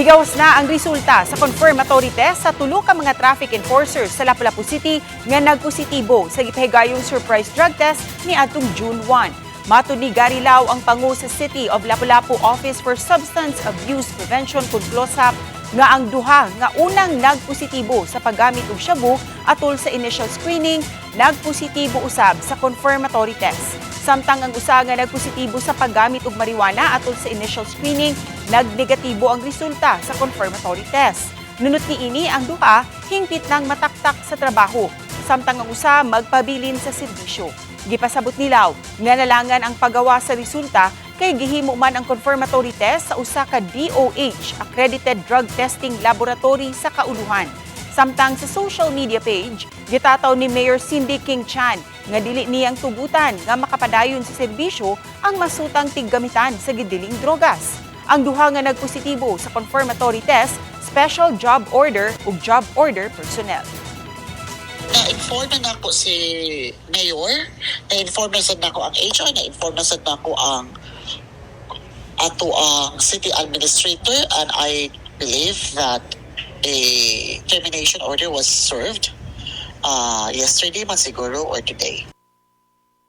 Nigawas na ang resulta sa confirmatory test sa tulo ka mga traffic enforcers sa Lapu-Lapu City nga nagpositibo sa gipahigayong surprise drug test ni atong June 1. Matud ni Gary Lau, ang pangu sa City of Lapu-Lapu Office for Substance Abuse Prevention kun CLOSAP, nga ang duha nga unang nagpositibo sa paggamit og shabu atol sa initial screening, nagpositibo usab sa confirmatory test. Samtang ang usa nga nagpositibo sa paggamit og marijuana atol sa initial screening, nagnegatibo ang resulta sa confirmatory test. Nunot niini, ang duha hingpit nang mataktak sa trabaho, samtang ang usa magpabilin sa serbisyo. Gipasabot ni Lau nga nalangan ang pagawa sa resulta kay gihimo man ang confirmatory test sa usa ka DOH accredited drug testing laboratory sa kauluhan. Samtang sa social media page, gitataw ni Mayor Cindy King Chan nga dili niyang tugutan nga makapadayon sa serbisyo ang masutang tiggamitan sa gidiling drogas. Ang duha nga nagpositibo sa confirmatory test, special job order ug job order personnel. Na-inform na nako si Mayor, na-inform na sad nako ang HR, na-inform na sad nako ang ato ang city administrator, and I believe that a termination order was served yesterday man siguro or today.